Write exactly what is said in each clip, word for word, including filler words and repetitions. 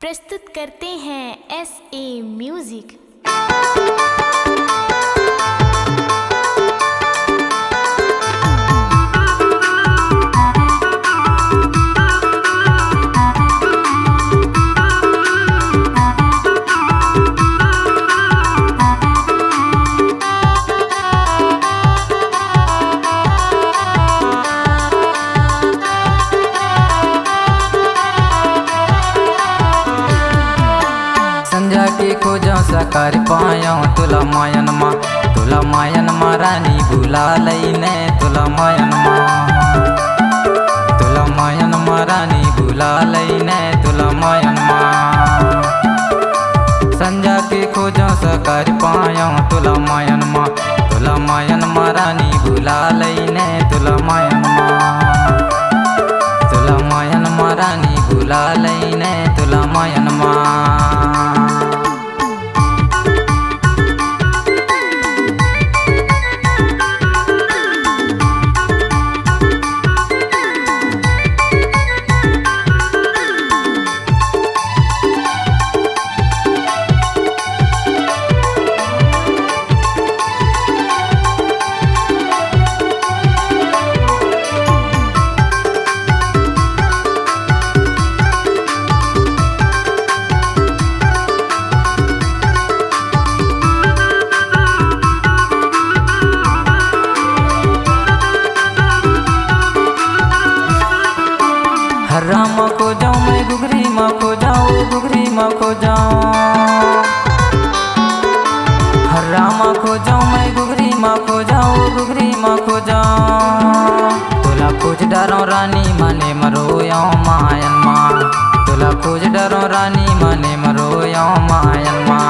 प्रस्तुत करते हैं एस ए म्यूजिक। संझा के खोजों सकर पायों तोला मायन मा, तोला मायन मा रानी बुला लइने, तोला मायन मा, तोला मायन मा रानी बुला लइने, तोला मायन मा। संझा के खोजों सकर पायों तोला मायन मा, तोला मायन मा रानी बुला लइने, तोला मायन मा, तोला मायन मा रानी बुला लइने, तोला मायन मा। हर्रा म खोजों मैं घुघरी म खोजों, ओ घुघरी म खोजों। हर्रा म खोजों मैं घुघरी म खोजों, ओ घुघरी म खोजों। तोला खोज डरों रानी मने म रोयों मायन मा, तोला खोज डरों रानी मने म रोयों मायन मा।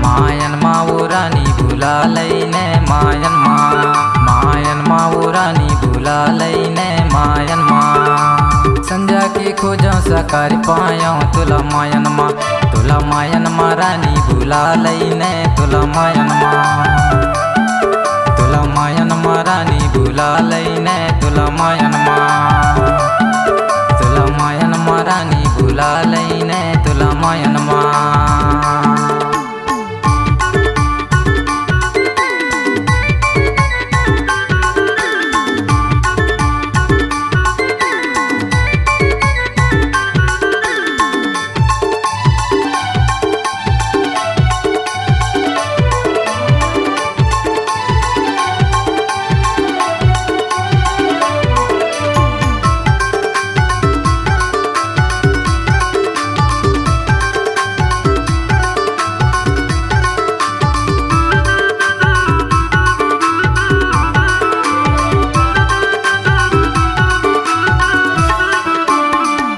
मायन मा वो रानी बुला लइने मायन मा, मायन मा वो रानी बुला लइने मायन मा। संझा के खोजों सकर पायों तोला मायन मा, तोला मायन मा रानी बुला लइने, तोला मायन मा, तोला मायन मा रानी बुला लइने, तोला मायन मा, तोला मायन मा रानी बुला लइने, तोला मायन मा।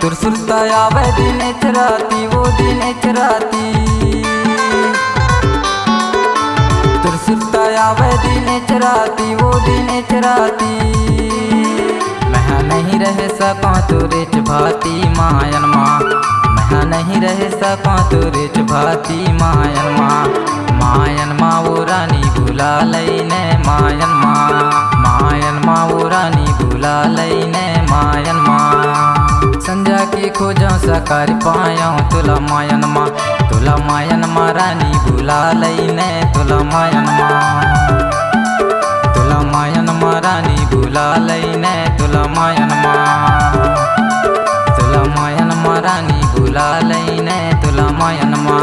तोर सुरता आवे दिन एच राती, वो दिन एच राती। तोर सुरता आवे दिन एच राती, वो दिन एच राती। मैं नहीं रह सकों तोरे च भाती मायन मा, मैं नहीं रह सकों तोरे च भाती मायन मा। मायन मा वो रानी बुला लइने मायन मा, मायन मा वो रानी बुला लइने मायन मा। संझा के खोजों सकर पायों तोला मायन मा, तोला मायन मा रानी बुला लइने, तोला मायन मा, तोला मायन मा रानी बुला लइने, तोला मायन मा, तोला मायन मा रानी बुला लइने, तोला मायन मा।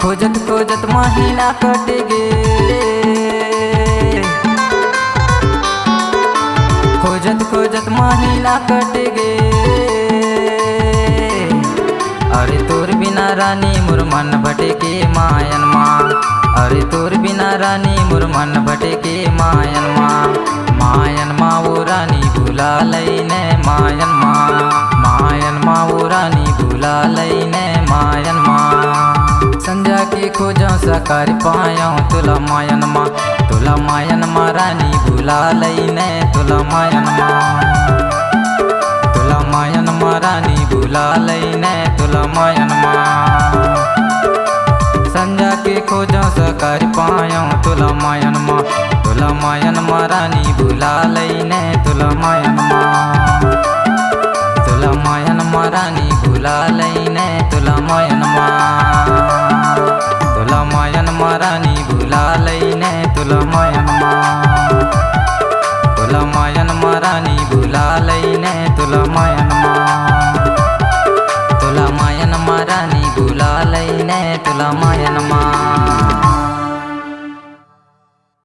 खोजत खोजत महीना कट गे, खोजत खोजत महीना कट गे। अरे तोर बिना रानी मोर मन भटके मायन मा, अरे तोर बिना रानी मोर मन भटके मायन मा, मायन मा वो रानी बुला लइने मायन मा, मायन मा वो रानी बुला लइने मायन मा। संझा के खोजों सकर पायों तोला मायन मा, तोला मायन मा रानी बुला लइने, तोला मायन मा, तोला मायन मा रानी बुला लइने, तोला मायन मा। संझा के खोजों सकर पायों तोला मायन मा, तोला मायन मा रानी बुला लइने, तोला मायन मा, तोला मायन मा रानी बुला लइने, तोला मायन मा, तोला मायन मा रानी बुला लइने, तोला मायन मा।